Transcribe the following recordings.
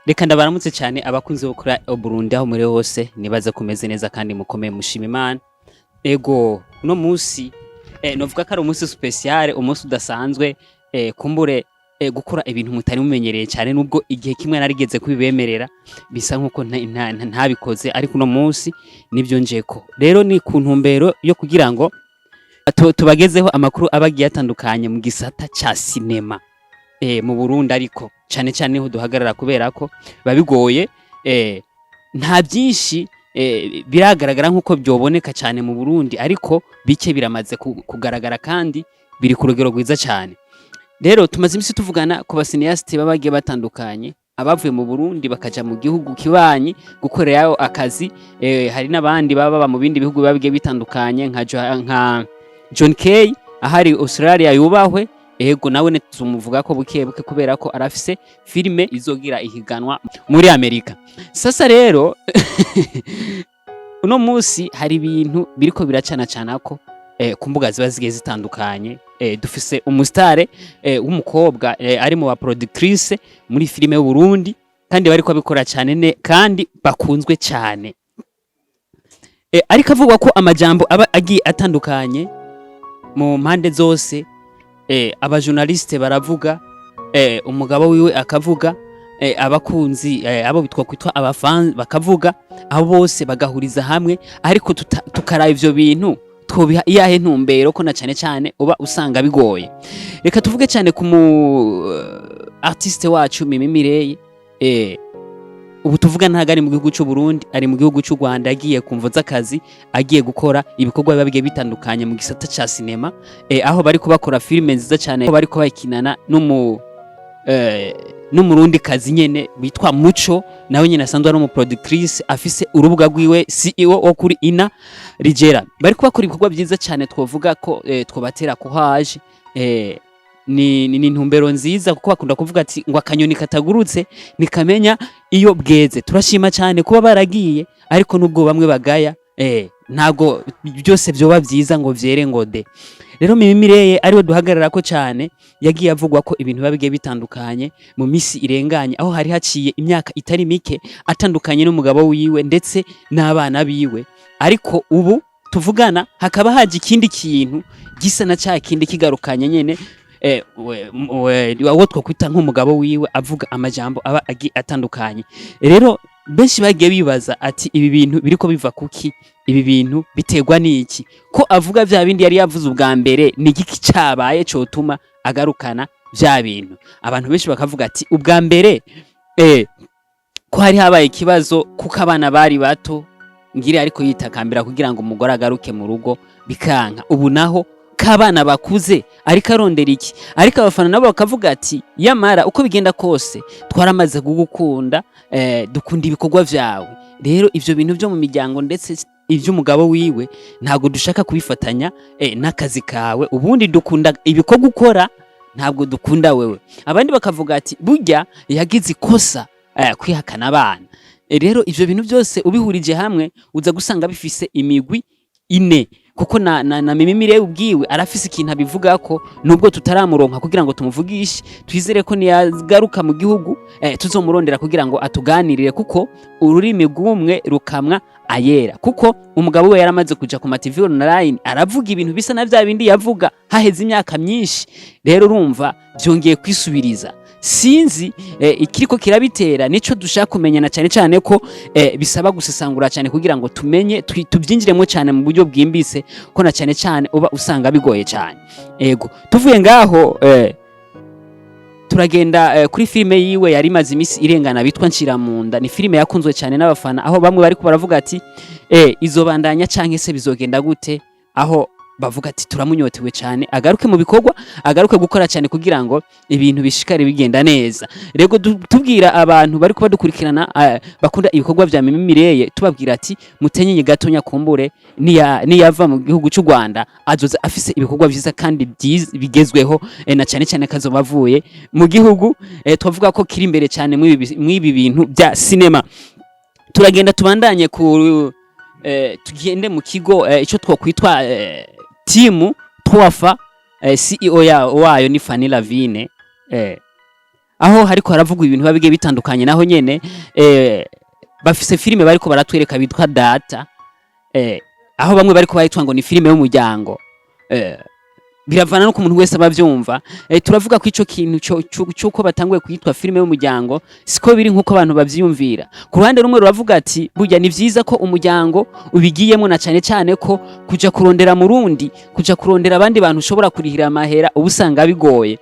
Reka ndabaramutse cyane abakunzi bo kuri Burundi aho muri hose. Nibaze kumeze neza kandi mukomeye, mushima Imana. Ego, uno munsi novuga ko ari umunsi spécial, umunsi udasanzwe, kumbure gukora ibintu mutari mumenyereye cyane, nubwo igihe kimwe narigeze kubibemerera bisa nkuko ntabikoze, ariko uno munsi nibyo njeko. Rero ni ku ntumbero yo kugira ngo tubagezeho amakuru aba agiye atandukanye mu gisata ca sinema mu Burundi, ariko cyane cyane niho duhagarara kubera ko biba bigoye, nta byinshi biragaragara nk'uko byoboneka cyane mu Burundi, ariko bike biramaze kugaragara kandi biri ku rugero rwiza cyane. Rero tumaze iminsi tuvugana ku ba cinéastes baba bagiye batandukanye, abavuye mu Burundi bakaja mu gihugu kibanyi gukorerayo akazi, hari n'abandi baba baba mu bindi bihugu biba bigiye bitandukanye nka John Kay ahari Australia, yubahwe. Ego, nawe ne tumuvuga ko buke buke kubera ko arafise filime izogira ihiganwa muri Amerika. Sasa rero uno munsi hari ibintu biriko biracana cana ko ku mbuga ziba zigiye zitandukanye. Dufise umu star w'umukobwa ari mu ba productrice muri filime y'u Burundi, kandi bariko babikora cyane ne kandi bakunzwe cyane, ariko avugwa ko amajambo aba agiye atandukanye mu mpande zose. Aba journaliste baravuga, umugabo wiwe akavuga, abakunzi, abo bitwa kwitwa abafan bakavuga, abo bose bagahuriza hamwe, ariko tukaraba ivyo bintu twobiha iyahe ntumbero, ko na cyane cyane uba usanga bigoye. Reka tuvuge cyane ku mu artiste wacu Mimi Mireille. Ubu tuvuga ntabwo ari mu gihugu cy'u Burundi, ari mu gihugu cy'u Rwanda, agiye ku mvo z'akazi, agiye gukora ibikorwa biba bigiye bitandukanye mu gisata ca sinema, aho bari kubakora filime nziza cyane, bari kubakinana n'umurundi kazi nyene witwa Muco, nawe nyene asanzwe ari umu productrice, afise urubuga rwiwe, CEO wo kuri Ina Rigera. Bari kubakora ibikorwa byiza cyane, twovuga ko twobatera courage. Ni intumbero nziza, kuko bakunda kuvuga ati ngo akanyoni katagurutse nikamenya iyo bweze. Turashima cyane kuba baragiye, ariko nubwo bamwe bagaya, ntabwo byose vyoba byiza ngo vyere ngo de. Rero Mimi Mireye ariwe duhagarara ko cyane, yagiye avugwa ko ibintu biba bigiye bitandukanye mu misi irenganye, aho hari haciye imyaka itari mike atandukanye n'umugabo wiwe ndetse n'abana biwe, ariko ubu tuvugana hakaba haje ikindi kintu gisa na ca kindi kigarukanye nyene, uwo twokwita nk'umugabo wiwe avuga amajambo aba agiye atandukanye. Rero benshi bagiye bibaza ati ibi bintu biriko biva kuki? Ibi bintu biterwa n'iki ko avuga vya bindi yari yavuze ubwa mbere? Ni igiki cabaye cotuma agarukana vya bintu? Abantu benshi bakavuga ati ubwa mbere ko hari habaye ikibazo kuko abana bari bato, ngire ariko yitakambira kugira ngo umugore agaruke mu rugo, bikanka. Ubu naho k'abana bakuze, ariko arondera iki? Ariko abafana nabo bakavuga ati yamara uko bigenda kose twaramaze kugukunda, dukunda ibikorwa vyawe. Rero ivyo bintu vyo mu miryango ndetse ivy'umugabo wiwe ntabwo dushaka kubifatanya n'akazi kawe. Ubundi dukunda ibikorwa ukora, ntabwo dukunda wewe. Abandi bakavuga ati burya yagize ikosa kwihakana abana. Rero ivyo bintu byose ubihurije hamwe uza gusanga bifise imigwi ine, kuko na Mimi Mireille ubwiwe arafise ikintu abivuga ko nubwo tutaramuronka kugira ngo tumuvugishe. Twizere ko niyagaruka mu gihugu tuzomurondera kugira ngo atuganirire, kuko ururimi rw'umwe rukamwa ayera, kuko umugabo we yaramaze kuja ku ma TV online aravuga ibintu bisa na vya bindi yavuga haheze imyaka myinshi. Rero urumva byongeye kwisubiriza. Sinzi ikiriko kirabitera, nico dushaka kumenyana cyane cyane ko bisaba gusesangura cyane kugira ngo tumenye, tubyinjiremo cyane mu buryo bwimbitse, ko na cyane cyane uba usanga bigoye cyane. Ego, tuvuye ngaho turagenda kuri filime yiwe yari imaze iminsi irengana bitwa Nshiramunda. Ni filime yakunzwe cyane n'abafana, aho bamwe bariko baravuga ati izobandanya canke se bizogenda gute? Aho bavuga ati turamunyotewe cyane, agaruke mu bikorwa, agaruke gukora cyane kugira ngo ibintu bishikare bigenda neza. Rego tubwira abantu bari kuba dukurikirana, bakunda ibikorwa vya Mimi Mireye, tubabwira ati mutenyenye gatonya, kumbure niyava mu gihugu cy'u Rwanda azoza afise ibikorwa vyiza kandi bigezweho, na cyane cyane kazoba avuye mu gihugu twavuga ko kiri imbere cyane mw'ibi bintu bya sinema. Turagenda tubandanye ku tugende mu kigo ico twokwitwa team 3fa, CEO wayo ni Fanny Lavine. Aho hariko haravugwa ibintu biba bigiye bitandukanye. Naho nyene bafise filime bariko baratwereka bitwa Data, aho bamwe bariko bayitwa ngo ni filime y'umuryango. Biravana no ku muntu wese abavyumva. Turavuga ko ico kintu c'uko batanguye kuyitwa filime y'umuryango siko biri nkuko abantu bavyiyumvira. Ku ruhande rumwe ruravuga ati burya ni vyiza ko umuryango ubigiyemo, na cane cane ko kuja kurondera mu rundi, kuja kurondera abandi bantu ushobora kurihira amahera, uba usanga bigoye.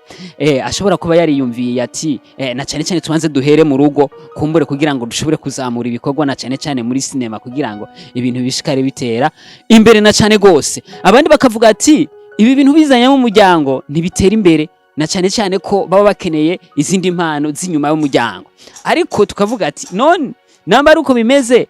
Ashobora kuba yariyumviye ati na cane cane tubanze duhere mu rugo, kumbure kugira ngo dushobore kuzamura ibikorwa, na cane cane muri sinema, kugira ngo ibintu bishikare bitera imbere na cane gose. Abandi bakavuga ati ibi bintu bizanyemo umuryango ntibitera imbere, na cane cane ko baba bakeneye izindi mpano z'inyuma y'umuryango. Ariko tukavuga ati none namba ari uko bimeze,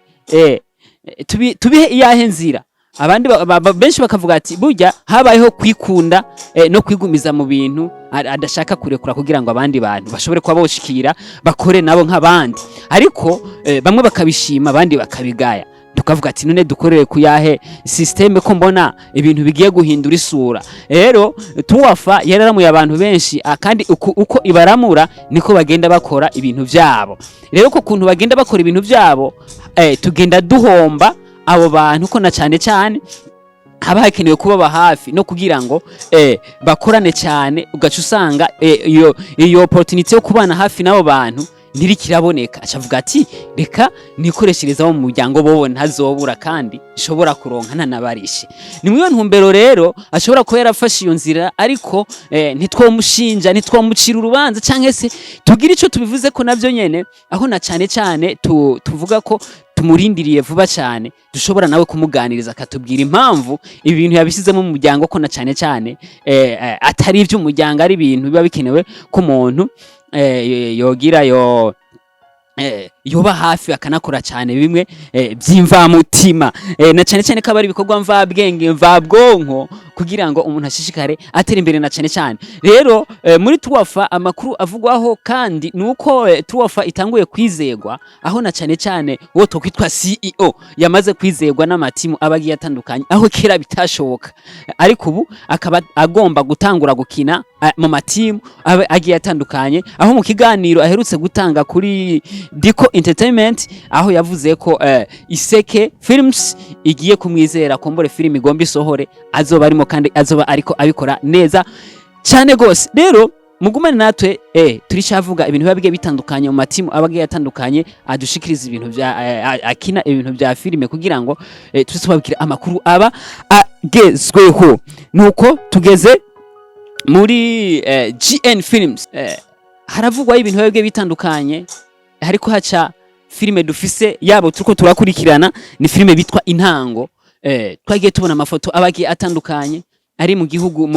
tubihe iyahe nzira? Abandi benshi bakavuga ati burya habayeho kwikunda no kwigumiza mu bintu, adashaka kurekura kugira ngo abandi bantu bashobore kuba boshikira bakore nabo nk'abandi. Ariko bamwe bakabishima, abandi bakabigaya. Tukavuga ati none dukorere kuyahe système, ko mbona ibintu bigiye guhindura isura? Rero tuwafa yararamuye abantu benshi, kandi uko ibaramura niko bagenda bakora ibintu vyabo. Rero ko kuntu bagenda bakora ibintu vyabo, tugenda duhomba abo bantu, ko na cane cane haba hakenewe kubaba hafi no kugira ngo bakorane cyane. Ugaca usanga iyo opportunity yo kubana hafi n'abo bantu ntirikiraboneka. Acavuga ati reka nikoreshereza abo mu muryango, bobo ntazobura kandi nshobora kuronka ntanabarishe. Ni muri iyo ntumbero rero ashobora kuba yarafashe iyo nzira. Ariko ntitwomushinja, ntitwomucira urubanza canke se tugire ico tubivuze ko navyo nyene, aho na cane cane tuvuga ko tumurindiriye vuba cyane, dushobora nawe kumuganiriza akatubwira impamvu ibi bintu yabishyizemo mu muryango, ko na cyane cyane atari iby'umuryango, ari ibintu biba bikenewe ko umuntu yogira yo yoba hafi akanakora cyane bimwe by'imvamutima, na cyane cyane ko aba ari ibikorwa mvabwenge, mvabwonko, kugira ngo umuntu ashishikare atera imbere na cyane cyane. Rero muri Tuwafa amakuru avugwaho kandi ni uko Tuwafa itanguye kwizegwa, aho na cyane cyane uwo twokwitwa CEO yamaze kwizegwa n'amatimu aba agiye atandukanye, aho kera bitashoboka, ariko ubu akaba agomba gutangura gukina mu matimu aba agiye atandukanye, aho mu kiganiro aherutse gutanga kuri Dico Entertainment, aho yavuze ko Iseke Films igiye kumwizera, kumbure film igomba isohore azoba arimo, kandi azoba ariko abikora neza cyane gose. Rero mugumane natwe, turicavuga ibintu biba bigiye bitandukanye mu matimu aba agiye atandukanye, adushikiriza ibintu vya akina ibintu vya filime, kugira ngo tuze tubabwire amakuru aba agezweho. Nuko tugeze muri GN Films, haravugwaho ibintu biba bigiye bitandukanye. Hariko haca filime dufise yabo turiko turakurikirana, ni filime bitwa Intango. Twagiye tubona amafoto aba agiye atandukanye ari mu gihugu,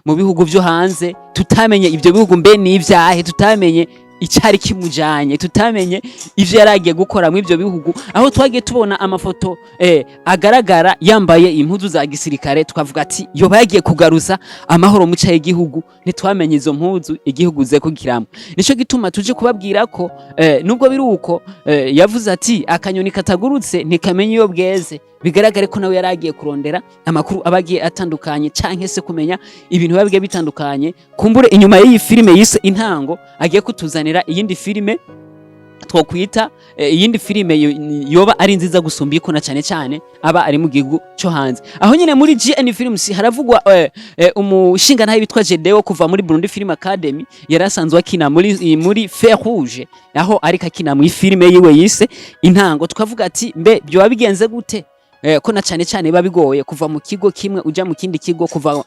mu bihugu vyo hanze, tutamenye ibyo bihugu mbe ni ivyahe, tutamenye icari kimujanye, tutamenye ivyo yari agiye gukora mu ivyo bihugu, aho twagiye tubona amafoto agaragara yambaye impuzu za gisirikare, tukavuga ati yoba yagiye kugaruza amahoro mu igihugu. Ntitwamenye izo mpuzu igihugu ze kugiramo. Nico gituma tuje kubabwira ko nubwo biri uko, yavuze ati akanyoni katagurutse ntikamenya iyo bweze. Bigaragare ko nawe yari agiye kurondera amakuru aba agiye atandukanye, canke se kumenya ibintu biba bigiye bitandukanye. Kumbure inyuma y'iyi filime yise Intango agiye kutuzanira iyindi filime twokwita iyindi filime yoba ari nziza gusumba iko, na cyane cyane aba ari mu gihugu cyo hanze. Aho nyine muri GN Films haravugwa umushingantahe witwa Jedeo kuva muri Burundi Film Academy, yari asanzwe akina muri Fer Rouge, aho ariko akina muri filime yiwe yise Intango. Tukavuga ati mbe byoba bigenze gute, ko na cyane cyane biba bigoye kuva mu kigo kimwe uja mu kindi kigo, kuva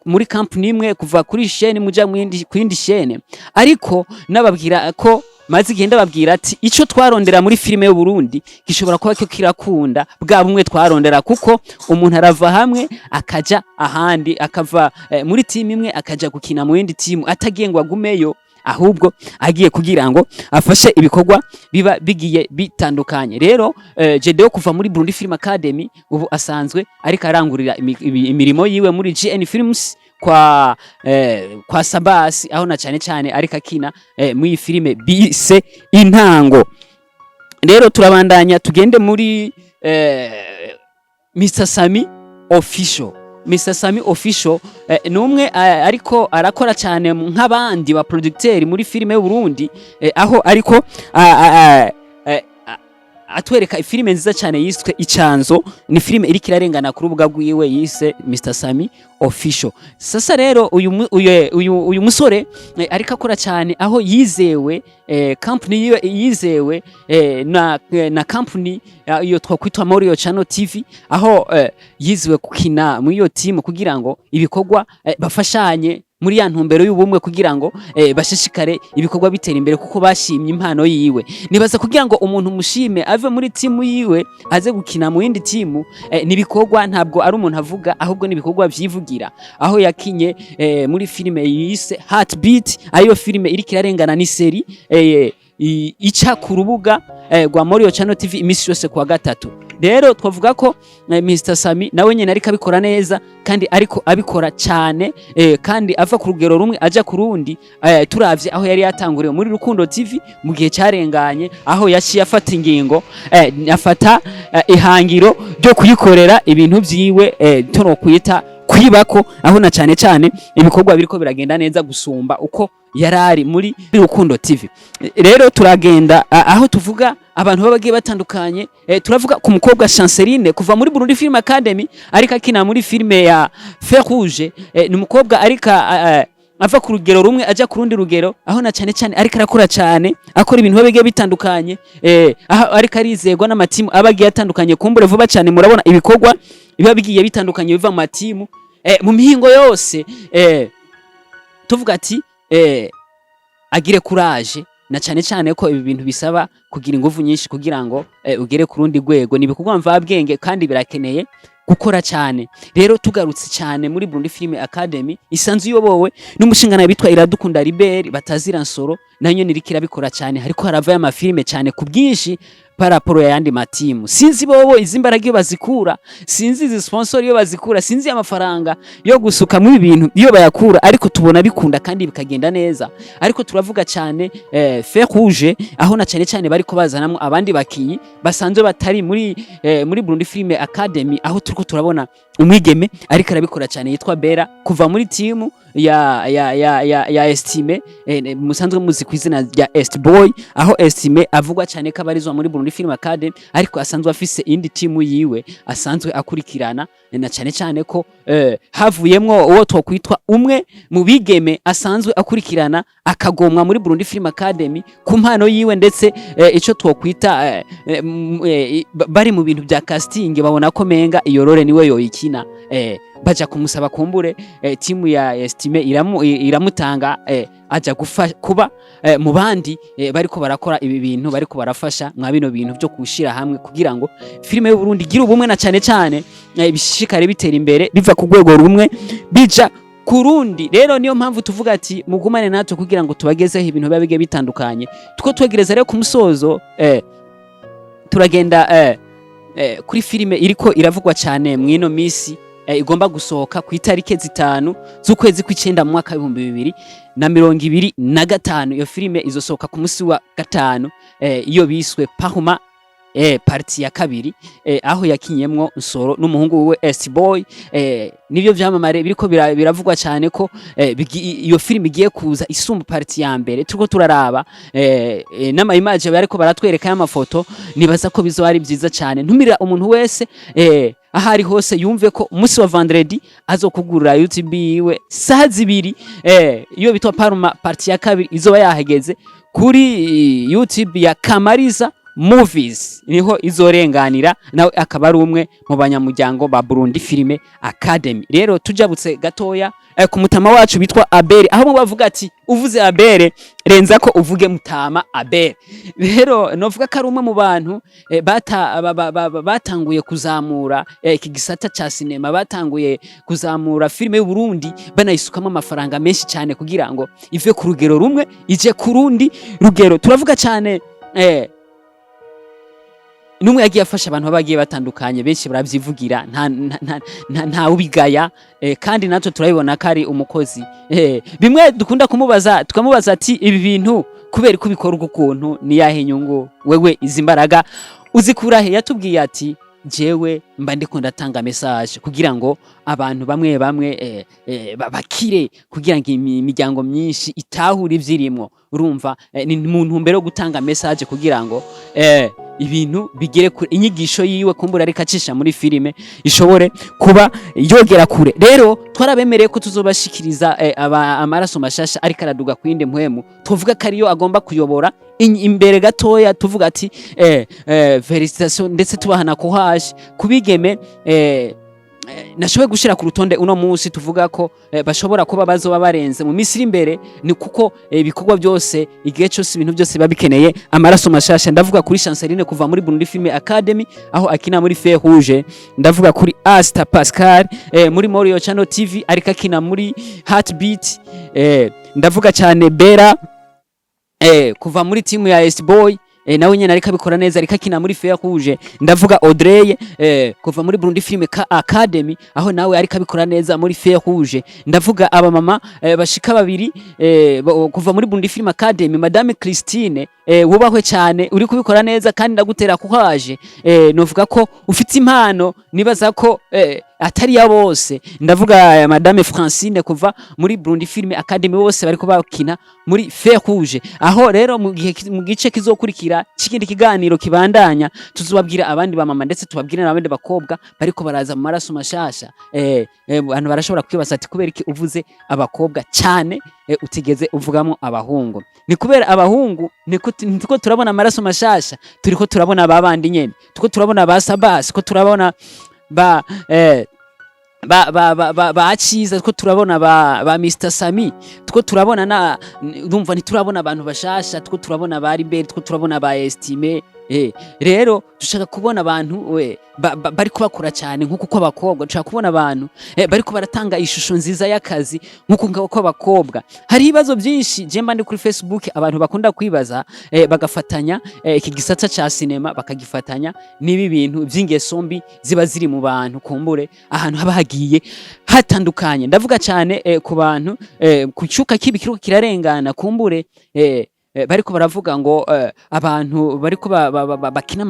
muri company imwe, kuva kuri chaîne muja mu yindi, ku yindi chaîne? Ariko nababwira ko maze igihe ndababwira ati ico twarondera muri filime y'u Burundi gishobora kuba cyo kirakunda bwa bumwe twarondera, kuko umuntu arava hamwe akaja ahandi, akava muri timu imwe akaja gukina mu yindi timu, atagiye ngo agumeyo, ahubwo agiye kugira ngo afashe ibikorwa biba bigiye bitandukanye. Rero Jedeo kuva muri Burundi Film Academy ubu asanzwe ariko arangurira imirimo yiwe muri GN Films kwa Sabasi, aho na cyane cyane ariko akina muri iyi filime bise Intango. Rero turabandanya tugende muri Mr Sami Official. Mr Sami Official ni umwe ariko arakora cyane nk'abandi ba producteur muri filime y'u Burundi, aho ariko atwereka filime nziza cyane yiswe Icanzo. Ni filime iriko irarengana ku rubuga rwiwe yise Mr Sami Official. Sasa rero uyu musore ariko akora cyane, aho yizewe, company yiwe yizewe na company iyo twakwitwa Morio Channel TV, aho yizewe gukina muri iyo team kugira ngo ibikorwa bafashanye muri ya ntumbero y'ubumwe, kugira ngo bashishikare ibikorwa bitera imbere, kuko bashimye impano yiwe. Nibaza kugira ngo umuntu mushime ave muri timu yiwe aze gukina mu yindi timu, nibikorwa, ntabwo ari umuntu avuga, ahubwo nibikorwa vyivugira. Aho yakinye muri filime yise Heartbeat, ariyo filime iriko irarengana, ni série ica ku rubuga rwa Morio Channel TV imisi yose kuwa gatatu. Rero twavuga ko Mr Sami nawe nyene ariko abikora neza, kandi ariko abikora cyane, kandi ava ku rugero rumwe aja ku rundi. Turavye aho yari yatanguriye muri Rukundo TV mu gihe cyarenganye, aho yaciye afata ingingo, afata ihangiro ryo kuyikorera ibintu vyiwe, tono kwita kwibako, aho na cyane cyane ibikorwa biriko biragenda neza gusumba uko yarari muri Rukundo TV. Rero turagenda aho tuvuga abantu baba bagiye batandukanye. Turavuga ku mukobwa Chanceline kuva muri Burundi Film Academy, ariko akina muri filime ya Fer Rouge. Ni umukobwa ariko ava ku rugero rumwe aja ku rundi rugero, aho na cyane cyane ariko arakora cyane, akora ibintu biba bigiye bitandukanye, aho ariko arizegwa n'amatimu aba agiye atandukanye. Kumbure vuba cyane murabona ibikorwa biba bigiye bitandukanye biva mu matimu mu mihingo yose. Tuvuga ati agire courage, na cyane cyane ko ibi bintu bisaba kugira ingufu nyinshi kugira ngo ugere ku rundi rwego. Ni ibikorwa mvabwenge kandi birakeneye gukora cyane. Rero tugarutse cyane muri Burundi Film Academy isanzwe iyobowe n'umushingana bitwa Iradukunda Libert batazira Nsoro, nayo nyene iriko irabikora cyane, hariko haravayo amafilime cyane ku bwinshi par rapport yayandi matimu. Sinzi bobo izi mbaraga iyo bazikura, sinzi izi sponsor iyo bazikura, sinzi amafaranga yo gusuka muri ibi bintu iyo bayakura, ariko tubona bikunda kandi bikagenda neza. Ariko turavuga cyane Fer Rouge, aho na cyane cyane bariko bazanamwo abandi bakinyi basanzwe batari muri Burundi Film Academy, aho turiko turabona umwigeme ariko arabikora cyane yitwa Bera kuva muri timu ya Estime, musanzwe muzi ku izina rya Est Boy, aho Estime avugwa cyane ko abarizwa muri Burundi Film Academy, ariko asanzwe afise indi timu yiwe asanzwe akurikirana, na cyane cyane ko havuyemwo uwo twokwitwa umwe mu bigeme asanzwe akurikirana, akagomwa muri Burundi Film Academy ku mpano yiwe, ndetse ico twokwita bari mu bintu bya casting, babona ko menga iyo role niwe yoyikina, baja kumusaba. Kumbure timu ya Estime iramutanga, aja kuba mu bandi bariko barakora ibi bintu, bariko barafasha mwa bino bintu byo kushira hamwe kugira ngo filime y'u Burundi igire ubumwe, na cyane cyane bishishikare bitera imbere, biva ku rwego rumwe bija ku rundi. Rero niyo mpamvu tuvuga ati mugumane natwe kugira ngo tubagezeho ibintu biba bigiye bitandukanye. Tuko twegereza rero ku musozo, turagenda kuri filime iriko iravugwa cyane mw'ino misi, igomba gusohoka ku itariki 5 z'ukwezi kw'icenda mu mwaka w'2025. Iyo filime izosohoka ku musi wa gatanu, iyo biswe Parma partie ya kabiri, aho yakinyemwo Nsoro n'umuhungu wiwe Est Boy, nivyo vyamamare biriko biravugwa cyane ko iyo filime igiye kuza isumba partie ya mbere. Turiko turaraba n'ama image bariko baratwereka y'amafoto, nibaza ko bizoba ari byiza cyane. Ntumira umuntu wese aho ari hose yumve ko umunsi wa vendredi azokugurura YouTube yiwe saha 2, iyo bitwa Parma partie ya kabiri izoba yahageze kuri YouTube ya Kamariza Movies, niho izorenganira, nawe akaba ari umwe mu banyamuryango ba Burundi Film Academy. Rero tujabutse gatoya ku mutama wacu bitwa Abel, aho mu bavuga ati uvuze Abel renza ko uvuge mutama Abel. Rero novuga ko ari umwe mu bantu batanguye kuzamura iki gisata ca sinema, batanguye kuzamura filime y'u Burundi, banayisukamo amafaranga menshi cyane kugira ngo ive ku rugero rumwe ije ku rundi rugero. Turavuga cyane numwe yagiye afasha abantu bagiye batandukanye, benshi baravyivugira, nta ubigaya, kandi natwe turabibona ko ari umukozi. Bimwe dukunda kumubaza, tukamubaza ati ibi bintu kubera ko ubikora uku kuntu, ni yahe nyungu? Wewe izi mbaraga uzikura he? Yatubwiye ati Jewe mba ndiko ndatanga message kugira ngo abantu bamwe bamwe bakire, kugira ngo imiryango myinshi itahure ivyirimwo. Urumva, ni mu ntumbero yo gutanga message kugira ngo ibintu bigere kure, inyigisho yiwe kumbura ariko acisha muri filime ishobore kuba yogera kure. Rero twarabemereye ko tuzobashikiriza amaraso mashasha ariko araduga kwinde mpwemu, tuvuga ko ariyo agomba kuyobora imbere gatoya. Tuvuga ati félicitations, ndetse tubahana courage kubigeme nashoboye gushira ku rutonde uno munsi, tuvuga ko bashobora kuba bazoba barenze mu minsi iri imbere. Ni kuko ibikorwa byose, igihe cyose, ibintu byose biba bikeneye amaraso mashasha. Ndavuga kuri Chanceline kuva muri Burundi Film Academy, aho akina muri Feu Rouge. Ndavuga kuri Asta Pascal muri Morio Channel TV, ariko akina muri Heartbeat. Ndavuga cyane Bera kuva muri timu ya S Boy, nawe nyene ariko abikora neza, ariko akina muri Feu Rouge. Ndavuga Audrey kuva muri Burundi Film Academy, aho nawe ariko abikora neza muri Feu Rouge. Ndavuga aba mama bashika babiri kuva muri Burundi Film Academy, Madame Christine, wubahwe cyane, uri kubikora neza kandi ndagutera courage. Novuga ko ufite impano, nibaza ko atari ya bose. Ndavuga Madame Francine kuva muri Burundi Film Academy, bose bariko bakina muri Feu Rouge. Aho rero mu gihe mu gice kizokurikira c'ikindi kiganiro kibandanya, tuzobabwira abandi ba mama, ndetse tubabwire n'abandi bakobwa bariko baraza mu maraso mashasha. Abantu barashobora kwibaza ati: "Kubera iki uvuze abakobwa cyane, utigeze uvugamo abahungu?" Ni kubera abahungu niko turabona amaraso mashasha, turiko turabona babandi nyene, turiko turabona ba Sabasi, ko turabona ba eh, ba ba ba ba, ba Ciza, two turabona ba Mr Sami, two turabona na urumva ntiturabona abantu bashasha, two turabona ba Libert, two turabona ba Estime. Rero dushaka kubona abantu we bariko bakora cyane nkuko uko abakobwa, dushaka kubona abantu bariko baratanga ishusho nziza y'akazi nkuko ngabo ko abakobwa. Hari ibibazo byinshi je mba ndi kuri Facebook abantu bakunda kwibaza, bagafatanya iki gisata ca sinema, bakagifatanya n'ibi bintu vy'ingeso mbi ziba ziri mu bantu, kumbure ahantu haba hagiye hatandukanye. Ndavuga cyane ku bantu ku cyuka kibi kiriko kirarengana, kumbure bariko baravuga ngo abantu bariko bakina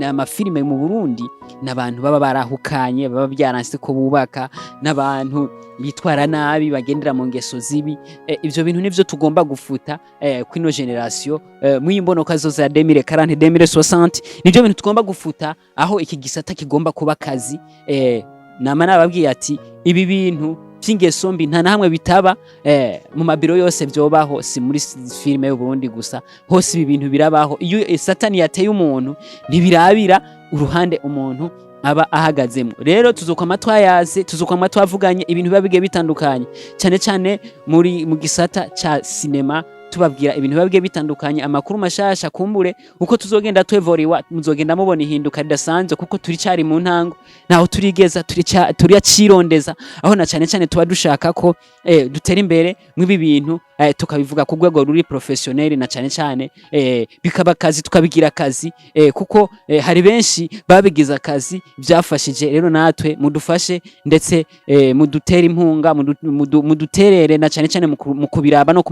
amafilime mu Burundi n'abantu baba barahukanye, baba byaranse ko bubaka, n'abantu bitwara nabi, bagendera mu ngeso zibi. Ivyo bintu nivyo tugomba gufuta kwino génération mw'iyi mbonoka zose ya 2040, 2060. Nivyo bintu tugomba gufuta, aho iki gisata kigomba kuba akazi. Nama nababwiye ati ibi bintu vy'ingeso mbi nta na hamwe bitaba, mu mabiro yose vyobaho, si muri filime y'u Burundi gusa, hose ibi bintu birabaho. Iyo satani yateye umuntu, ntibirabira uruhande umuntu aba ahagazemo. Rero tuzokwama twayaze, tuzokwama twavuganye ibintu biba bigiye bitandukanye, cyane cyane muri mu gisata ca sinema, tubabwira ibintu biba bigiye bitandukanye, amakuru mashasha. Kumbure uko tuzogenda twevoriwa, muzogenda mubona ihinduka ridasanzwe, kuko turi cari mu ntango, ntaho turigeza, turacirondeza, aho na cyane cyane tuba dushaka ko dutera imbere mw'ibi bintu, tukabivuga ku rwego ruri professionnel, na cyane cyane bikaba akazi, tukabigira akazi, kuko hari benshi babigize akazi byafashije. Rero natwe mudufashe, ndetse mudutere impunga, muduterere, na cyane cyane mu kubiraba no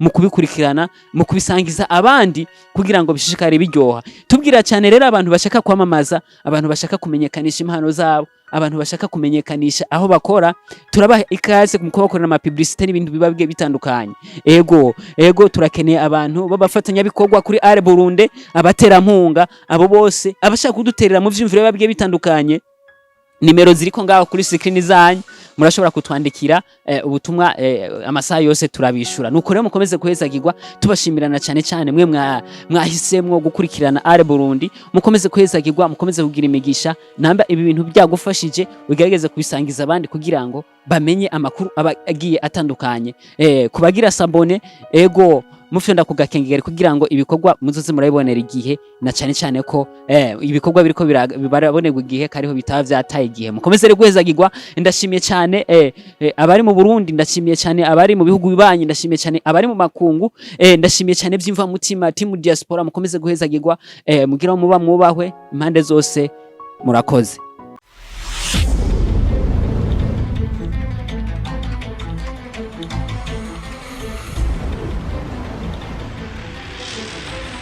mu kubikurikirana, mu kubisangiza abandi kugira ngo bishishikare biryoha. Tubwira cyane rero abantu bashaka kwamamaza, abantu bashaka kumenyekanisha impano zabo, abantu bashaka kumenyekanisha aho bakora, turabaha ikaze mu kubakorera ama publicité n'ibintu biba bigiye bitandukanye. Ego, turakeneye abantu b'abafatanyabikorwa kuri Are Burundi, abaterankunga, abo bose abashaka kuduterera mu vyumviro biba bigiye bitandukanye. Nimero ziriko ngaho kuri screen zanyu, murashobora kutwandikira ubutumwa, amasaha yose turabishura. Nuko rero mukomeze guhezagirwa, tubashimirana cyane cyane mwe mwahisemwo gukurikirana Are Burundi. Mukomeze guhezagirwa, mukomeze kugira imigisha. Namba ibi bintu byagufashije, ugerageze kubisangiza abandi kugira ngo bamenye amakuru aba agiye atandukanye. Kubagira s'abonner, ego, mufyonda ku gakengeri kugira ngo ibikorwa muzoze murabibonera igihe, na cyane cyane ko ibikorwa biriko birabonerwa igihe kariho bitaba vyataye igihe. Mukomeze rero guhezagirwa. Ndashimiye cyane abari mu Burundi, ndashimiye cyane abari mu bihugu bibanyi, ndashimiye cyane abari mu makungu, ndashimiye cyane byimva mutima team diaspora. Mukomeze guhezagirwa, mugira muba mwubahwe impande zose. Murakoze.